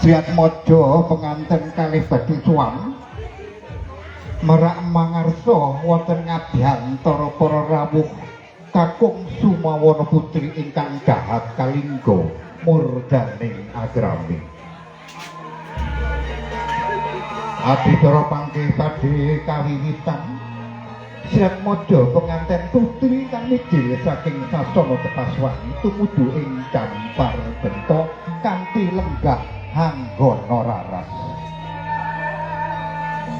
Triatmaja penganten kalih badhe suwan merak mangarsa wonten ngabhyantara para rawuh kakung Sumawana putri ingkang dahat kalingga murdaning agrami. Adicara panggih badhe kawiwitan. Triatmaja penganten putri kang mijil saking sasana Tepaswani tumuju ing Campar Benta kanthi lenggah hanggana raras.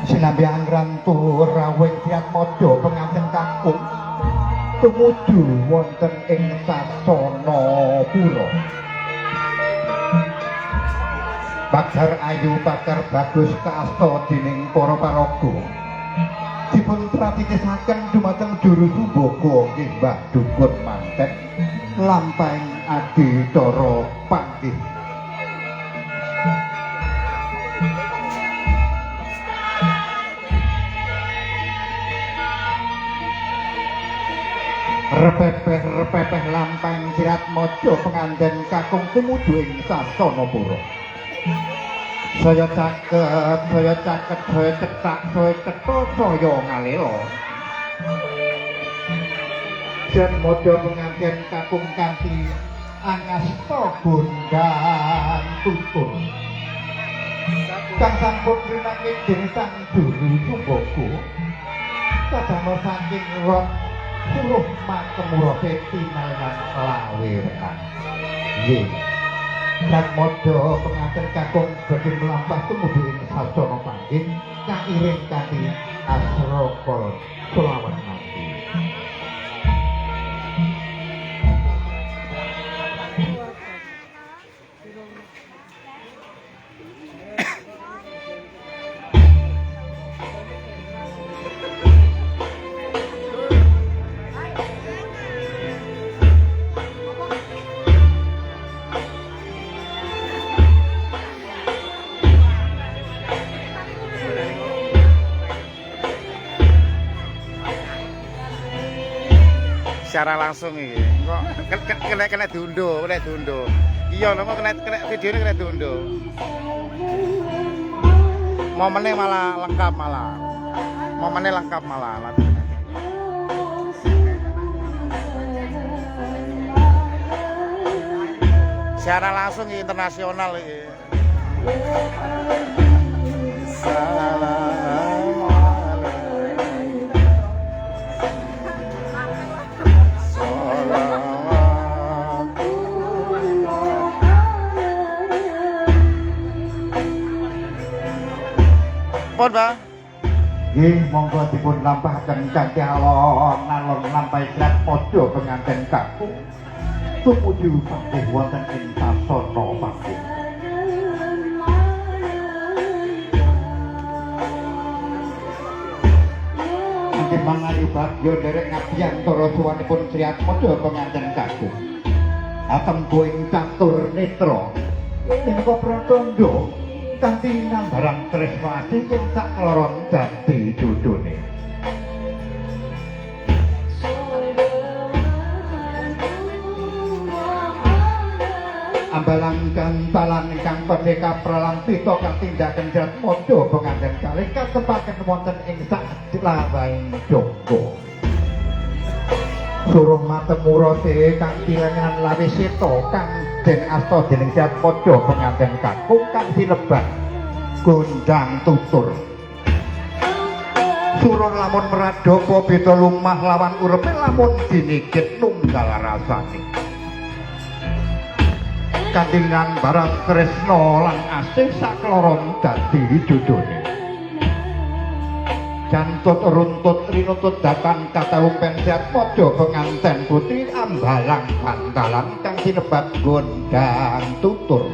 Sinambi angrantu rawuh Triatmaja penganten kakung tumuju wonten ing sasana pura. Pagar ayu pagar bagus kaasta dening para paraga. Dipun pratitisaken dumateng juru sumbaga nggih Mbah Dukun Manten lampahing adicara panggih. Repepeh-repepeh lampahing Triatmaja penganten kakung tumuju ing sasana pura. Saya caket, saya caket, saya cetak, saya cetha, saya ngalela. Triatmaja penganten kakung kanthi angasta gondang tutur. Kang sampun rinangke dening sang juru sumbaga kadamel saking rot suruh matemurate tinalenan lawe renang. Nggih. Triatmaja penganten kakung badhe mlampah tumuju ing sasana panggih kairing kanthi asraka selawat nabi. Secara langsung iki. Kok kena diunduh, kena diunduh. Iya, lho kena videone kena diunduh. Momennya malah lengkap malah. Momennya lengkap malah. Secara langsung internasional iki. Pun, Pak. Nggih, monggo dipun lampahaken kanthi alon-alon lampahi Triatmaja penganten kakung tumuju panggih wonten ing sasana panggih. Nggih mangayu bagya nderek ngabiyantara suwanipun Triatmaja penganten kakung. Atembo ing catur netra minangka pratandha kanthi nambarang tresna asih yen sakloron dadi jodhone. Ambalang gantalan ingkang badhe kapralan pita katindaken Triatmaja penganten kalih katepaken wonten ing saklawahing jangga. Suruh matemurate kang tilengan lawe seta kang den asta dening Triatmaja penganten kakung kang sinebat gondang tutur. Suruh lamun meradapa beda lumah lawan urepe lamun dinikit nunggal rasane. Kandingan barang tresna lan asih sakloron dadi jodhone. Jantut runtut rinuntut datan katawumpen Triatmaja penganten putri ambalang bantalan kang sinebat gondang tutur.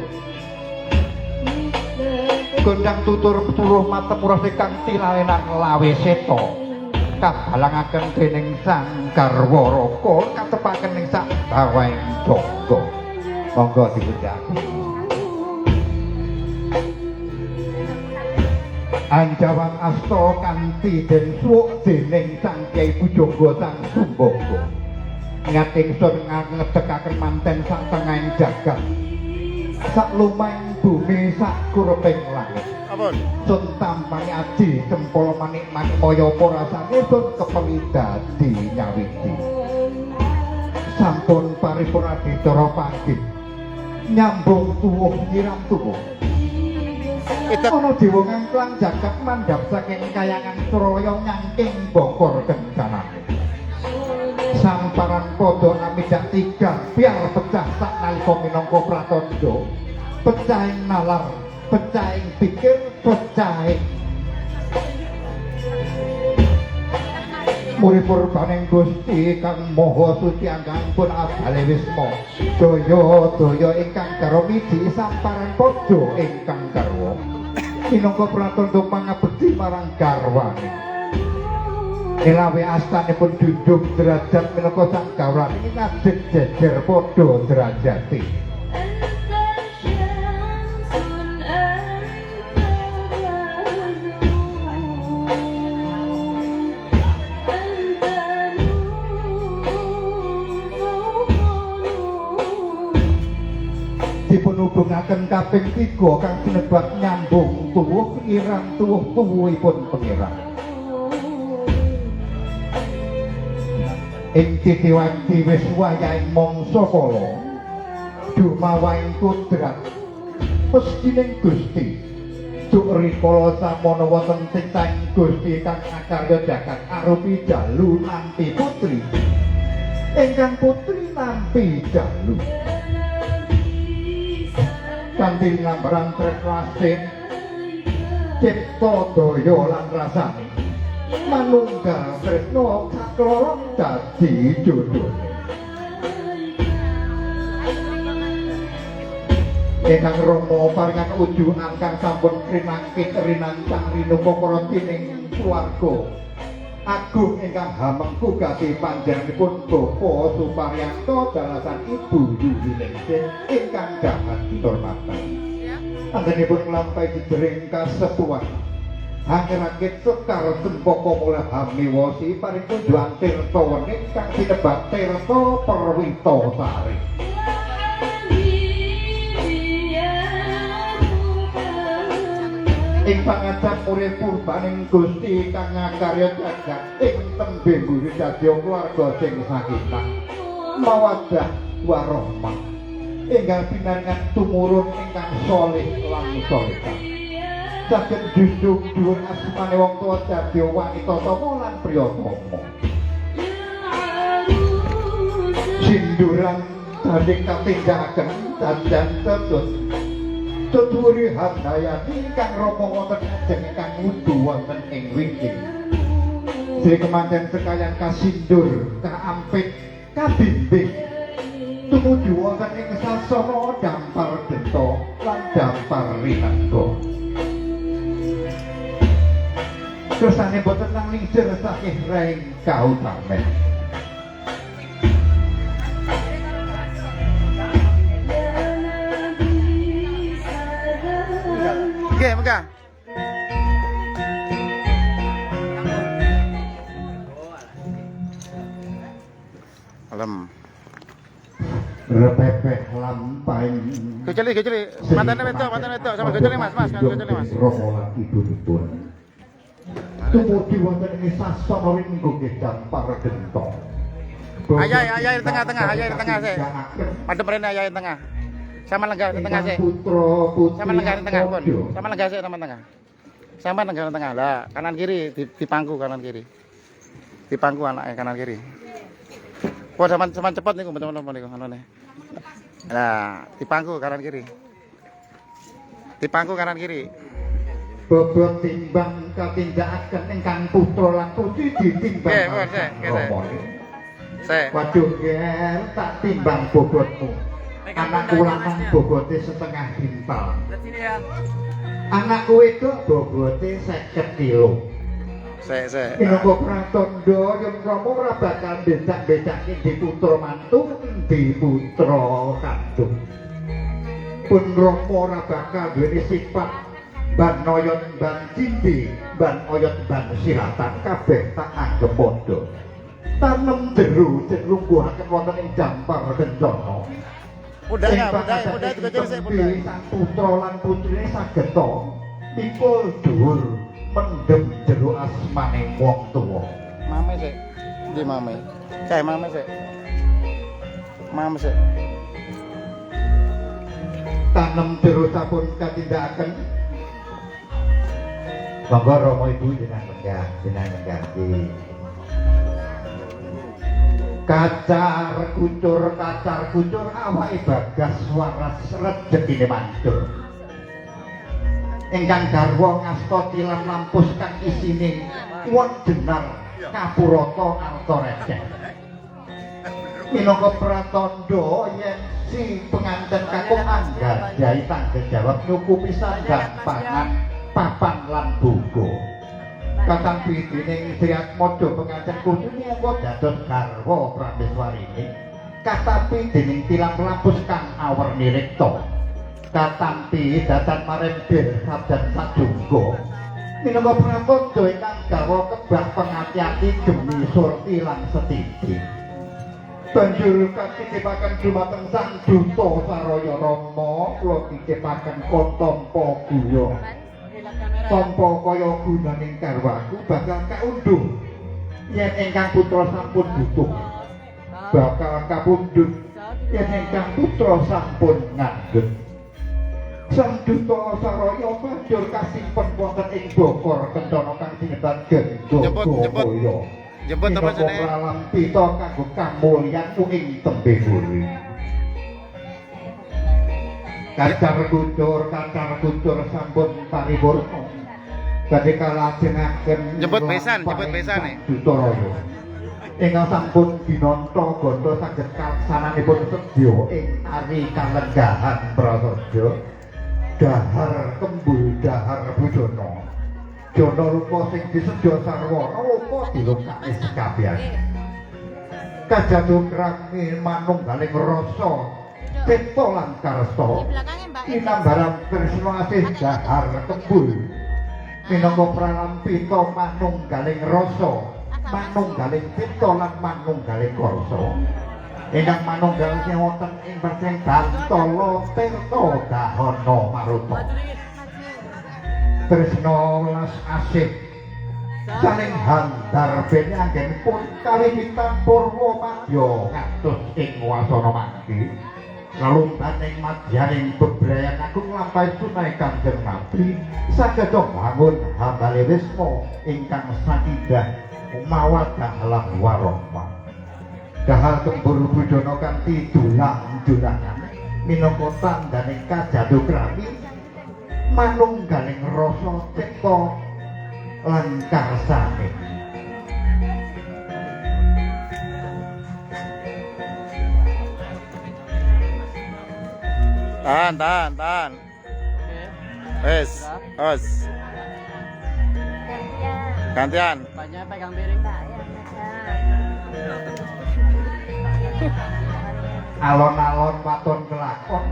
Gondang tutur suruh matemurase kang tilalenan lawe seta kabalangaken dening Sang Garwa Raka katepaken ing sak bawahing jangga. Monggo dipundhake. Anjawang asta kanthi den suwuk dening Sang Kyai Pujangga Sang Sumbaga. Ngat ingsun ngedekaken manten sak tengahing jagat. Sak lumahing bumi sakureping langit. Apa? Sun tampani aji cempol manik manik maya apa rasane sun kepeli dadi nyawiji. Sampun paripurna adicara panggih. Nyambung tuwuh nyiram tuwuh. Itu Ana dewa ngangklang jagat mandhap saking kayangan Suralaya nyangking bokor kencanane. Samparan padha amidak tiga biar pecah sak nalika minangka pratandha. Pecahing nalar, pecahing pikir, pecahing muripurbaning Gusti kang Maha Suci anggenipun abale wisma. Daya daya ingkang garwa miji samparan padha ingkang garwa. Minangka pratandha pangabekti marang garwane. Elawe astanipun junjung derajat minangka sang garwane ngadeg jejer padha derajate. Dipun hubungaken kaping 3 kang sinebat nyambung tuwuh irang tuwuh tuwuhipun Pengeran. Ing titiwanci wis wayahing mangsa kala dumawahing kodrat pestining Gusti juk rikala samono wonten ciptaing Gusti kang akarya jagat arupi jalu nampi putri ingkang putri nampi jalu kanthi lambaran tresnasih cipta daya lan rasane manunggal tresna kaklorong dadi jodhone. Ingkang Rama paringan ujuhan kang sampun rinangkit rinancang rinuka para tining swarga agung ingkang hamengku gati panjenenganipun Bapak Suparyanto dalasan Ibu Yuliningsih ingkang dahat kinurmatan. Anggenipun nglampahi jejering kasepuhan angger-angger sekar cempaka mulih hamiwasi paring kunjuhan tirta wening kang sinebat Tirta Perwita Sari. Ing pangajap urip purbaning Gusti kang ngakarya jagat ing tembe mburi dadi keluarga sing sakinah mawaddah warahmah enggal pinaringan tumurun ingkang saleh lan salehah saged junjung dhuwur asmane wong tuwa dadi wanita tama lan priya tama. Sinduran danding katindakaken dandan tetut tuturi handayani kang rama wonten ajeng ingkang wudu wonten ing wingking. Sri kemanten sekayan kasindur, kaampit, kabimbing tumuju wonten ing sasana dampar denta lan dampar rinengga. Kersane boten nang lingsir sakih reng kautamen. Nggih, mengka. Alem. Repepeh lampaing. Gojoli, gojoli. Mantene wedok, sama gojoli Mas, Mas, gojoli Mas. Rama lan ibunipun. Tumuju wonten ing sasana ringgo dampar gentong. Ayah, ayah di tengah-tengah, ayah di tengah sik. Madhep rene ayah di tengah. Sama lenggah di tengah sik. Putra putri. Sama lenggah di tengah pun. Sama lenggah sik sama tengah. Sama lenggah di tengah. Lah, kanan kiri di pangku kanan kiri. Di pangku anaknya kanan kiri. Wah, sama cepet niku mboten napa niku anune. Lah, di pangku kanan kiri. Di pangku kanan kiri. Bobot timbang katindakaken ingkang putra lan putri ditimbang. Nggih, pun sik, nggih. Sik. Waduh, ger, tak timbang bobotmu. Anakku lanang bobote setengah kintal. Anakku wedok bobote 50 kilo. Sik, sik. Minangka pratandha yen Rama ora bakal becak-becake di putra mantu, di putra kandung. Pun Rama ora bakal duweni sifat ban oyot ban cindhi, ban oyot ban siratan kabeh tak anggep padha. Tanem jeru lungguhaken wonten ing dampar kencana. Pundaknya, pundaknya, pundaknya juga sik pundak. Sang putra lan putrine sageta mikul dhuwur mendem jero asmane wong tuwa. Mame sik. Ndi mame? Kae mame sik. Mame sik. Tanem jero sampun katindakaken. Monggo Rama Ibu jenengan lenggah, jenengan lenggah nggih. Kacar kucur awake bagas waras rejekine mancur. Ingkang garwa ngasta tilam lampus kang isine wondenar kapurata arta receh. Minangka pratandha yen si penganten kakung anggadhahi tanggung jawab nyukupi sandang pangan papan lan boga. Katampi dening Sri Atmaja penganten kudu minangka dados garwa prameswarine. Katampi dening tilam lampus kang awerni rekta. Katampi datan marembir sabdan sajungga. Minangka pratandha ingkang garwa kebak pengati-ati gemi surti lan setiti. Banjur katitipaken dumateng Sang Duta Saraya Rama kula titipaken kontampa guya. Tampa kaya gunaning garwaku bakal kaundhuh yen ingkang putra sampun butuh. Bakal kapundhut yen ingkang putra sampun ngandhut. Sang Duta Saraya banjur kasimpen wonten ing bokor kencana kang sinebat Gendogaya. Jemput apa jenenge? Pralampita kanggo kamulyan ing tembe buri. Kacar kucur sampun paripurna. Badhe kalajengaken jemput besan e. Duta Raya. Ingkang sampun dinanta ganda saged kalaksananipun sedya ing ari kalenggahan prasaja. Dahar kembul dahar bujana. Jana rupa sing disedya sarwana rupa dilukake sekabehane. Kajadu krami manunggaling rasa cipta lan karsa. Kinambaran tresna asih dahar kembul. Minangka pralampita manunggaling rasa, manunggaling cipta lan manunggaling karsa. Ingkang manunggal sing wonten ing perceng Bantala Tirta Dahana Maruta. Tresna welas asih saling handar bene anggenipun kawiwitan purwa madya kados ing wasana mangke nglumban ing madyaning bebrayan agung nglampahi sunah Kanjeng Nabi saged bangun hambale wisma ingkang sakinah mawaddah lan warahmah. Dahar kembur budana kanthi dulang-dulangan minangka tandhaning kajadu krami manunggaling rasa cipta lan karsane. Tahan, tahan, tahan. Wes, os. Gantian. Banyak pegang piring. Alon-alon waton kelakon.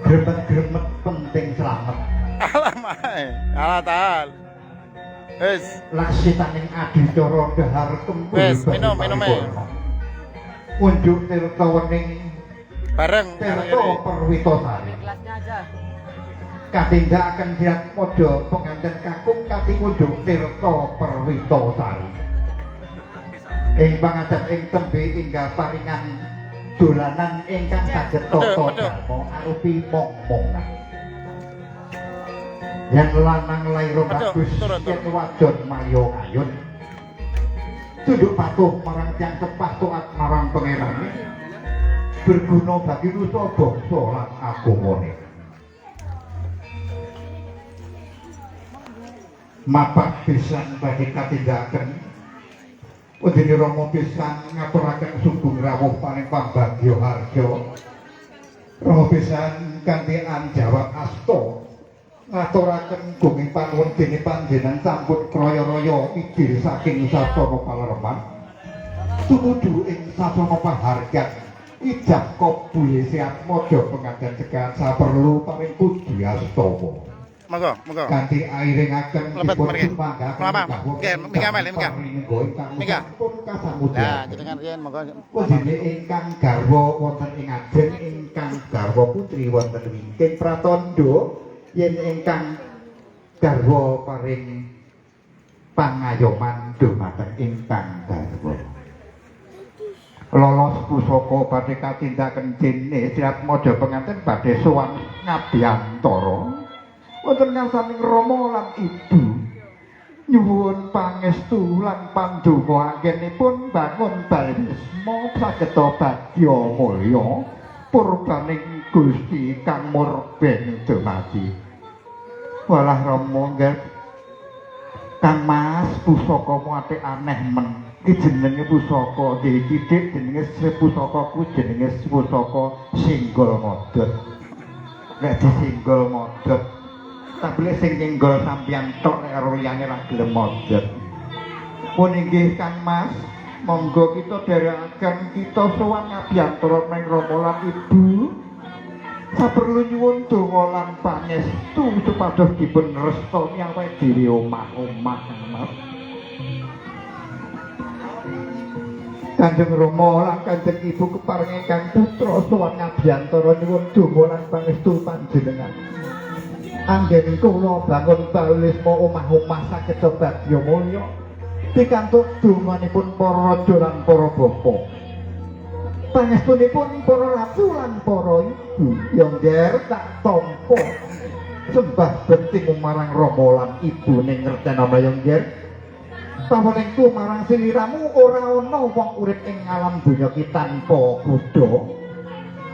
Gremet-gremet penting selamat. Alah mae, alah tahan. Wes. Laksitaning adicara dahar kembul. Wes, minum, minum ae. Unjuk tirta wening bareng tirta perwitosari. Gelasnya aja. Katindakaken Triatmaja penganten kakung kanthi ngunjuk tirta perwitosari. Ing pangadhep ing tembe inggal paringan dolanan ingkang saged tata dharma arupi mong-mongan. Yen lanang lairo bagus, yen wadon malya ngayun. Tunduk patuh marang tiyang sepah taat marang pangerane. Berguna bagi nusa bangsa lan agamane. Mapak pisan badhe katindakaken. Wedene Rama pisan ngaturaken sugeng rawuh paring pambagya harja. Rama pisan kanthi anjawab asta ngaturaken gunging panuwun dene panjenengan sampun kraya-raya mijil saking sasana palerman tumuju ing sasana pahargyan ijab kabule Triatmaja penganten cekahan saperlu paring puji astawa. Monggo, monggo. Kanthi airingaken Mlebet dipun mriki. sumanggaken Mlapa. bahwa Nggih, minggah malih, minggah. ingkang Minggah. sampun kasamudyan. Lah, jenengan riyen monggo. Kudune ingkang garwa wonten ing ajeng, ingkang garwa putri wonten wingking pratandha yen ingkang garwa paring pangayoman dumateng ingkang garwa. Lolos pusaka badhe katindaken dene Triatmaja penganten badhe sowan ngabiyantara wonten ngarsaning Rama lan Ibu. Nyuwun pangestu lan pandonga anggenipun bangun balisma sageta bagya mulya purbaning Gusti kang murben dumadi. Walah Rama nggih Kang Mas, pusakamu atik aneh men. Iki jenenge pusaka, nggih iki Dik jenenge pusakaku jenenge pusaka singgol modot. Nek disinggol modot, tapi lek sing nyenggol sampeyan tok nek karo liyane ra gelem modot. Pun inggih Kang Mas, monggo kita dherekaken kita sowan ngabiyantara ning Rama lan Ibu. Saperlu nyuwun donga lan pangestu supados dipun restoni awake dhewe omah-omah Kang Mas. Kanjeng Rama lan Kanjeng Ibu kepareng ingkang putra sowan ngabiyantara nyuwun donga lan pangestu panjenengan. Anggen kula bangun balisma omah-omah saged bagya mulya pikantuk donganipun para raja lan para bapa. Pangestunipun para ratu lan para ibu. Ya ngger tak tampa sembah bekti marang Rama lan Ibu ning ngertena ya ngger. Paweningku marang sliramu ora ana wong urip ing alam donya ki tanpa kuda.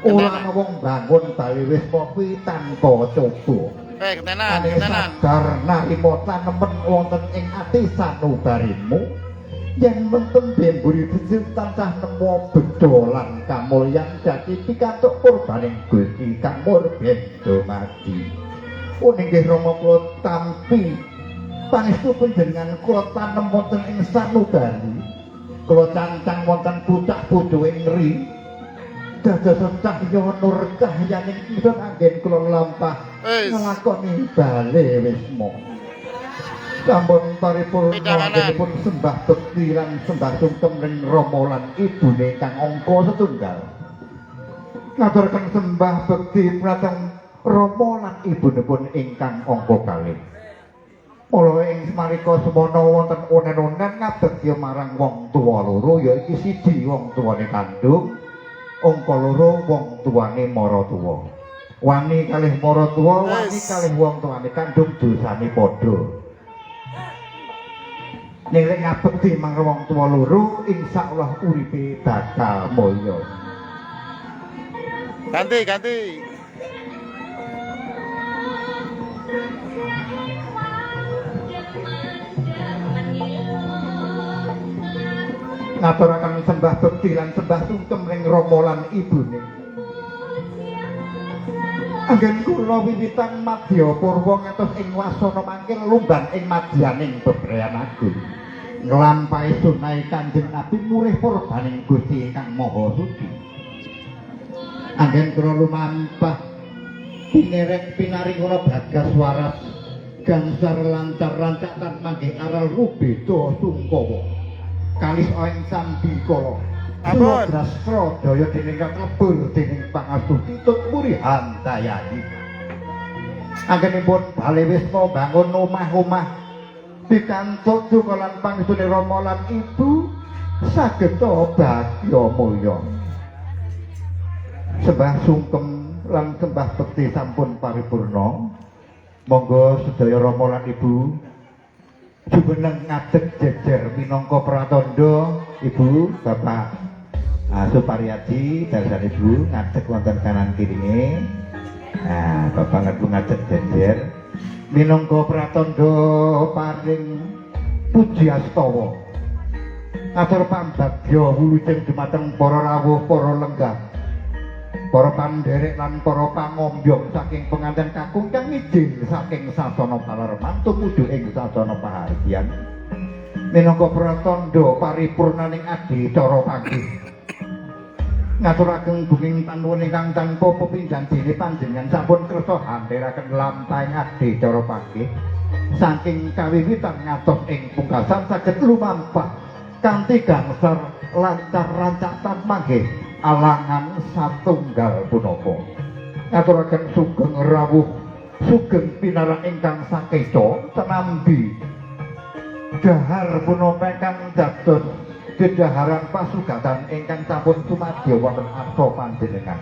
Ora ana wong bangun bali wisma kuwi tanpa coba. Ketenan, ketenan. Sadar narima tanemen wonten ing ati sanubarimu. Yen menten bemburi bojo tansah nemu bejo lan kamulyan dadi pikantuk purbaning Gusti kang murben dumadi. Oh inggih Rama kula tampi pangestu panjenengan kula tanem wonten ing sanubari. Kula cancang wonten pucak bodho ing ri. Dados cahya nur cahyaning ingsun anggen kula lampah nglakoni bale wisma. Sampun paripurna anggenipun sembah bekti lan sembah sungkem ring Rama lan ibune kang angka setunggal. Ngaturaken sembah bekti dhateng Rama lan ibunipun ingkang angka kalih. Mula ing smarika semana wonten onen-onen ngabekti marang wong tuwa loro ya iki siji wong tuwane kandung, angka loro wong tuwane maratuwa. Wani kalih maratuwa, wani kalih wong tuwane kandung dosane padha. Ning lek ngabekti marang wong tuwa loro insyaallah uripe bakal mulya. Ganti, ganti. Ngaturaken sembah bekti lan sembah sungkem ring Rama lan ibune. Anggen kula wiwitan madya purwa ngantos ing wasana mangke lumban ing madyaning bebrayan agung. Nglampahi sunah Kanjeng Nabi murih purbaning Gusti ingkang Maha Suci. Anggen kula lumampah pinerek pinaringana bagas waras gangsar lancar rancak tan manggih aral rubeda sungkawa. Kalis ing sambikala. Ampun. Sudrastra daya dening katlebur dening pangastuti tut muri handayani. Anggenipun bale wisma bangun omah-omah pikantuk duka lan pangestune Rama lan Ibu sageta bagya mulya. Sembah sungkem lan sembah bekti sampun paripurna. Monggo sedaya Rama lan Ibu jumeneng ngadeg jejer minangka pratandha Ibu Bapak Suparyadi dasan Ibu ngadeg wonten kanan kirine. Nah, Bapak lan Ibu ngadeg jejer minangka pratandha paring puji astawa. Atur pambagya wilujeng dumateng para rawuh, para lenggah, para pandherek lan para pangombyong saking penganten kakung kang mijil saking sasana palarman tumuju ing sasana pahargyan. Minangka pratandha paripurnaning adicara panggih. Ngaturaken gunging panuwun ingkang tanpa pepindhan dene panjenengan sampun kersa handheraken lampahing adicara panggih saking kawiwitan ngantos ing pungkasan saged lumampah kanthi gangsar lancar rancak tan manggih alangan satunggal punapa. Ngaturaken sugeng rawuh, sugeng pinarak ingkang sakeca tenambi dahar punapa ingkang dados dedaharan pasugatan ingkang sampun sumadya wonten arsa panjenengan.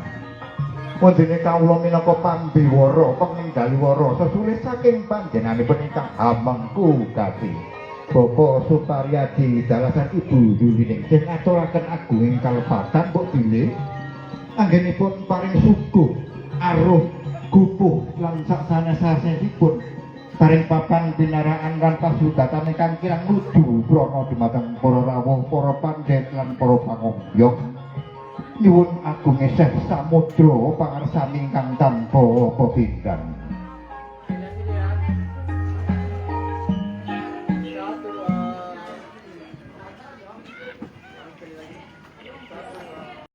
Wondene kawula minangka pambiwara pengendaliwara sesulih saking panjenenganipun ingkang hamengku gati Bapak Suparyadi dalasan Ibu Yuliningsih ngaturaken agunging kalepatan mbok bilih anggenipun paring suguh aruh gupuh lan saksanes-sanesipun paring papan pinaraan lan pasugatan ingkang kirang nuju prana dumateng para rawuh, para pandhet lan para pangombyong. Nyuwun agung eseh samudra pangarsami ingkang tanpa pepindhan.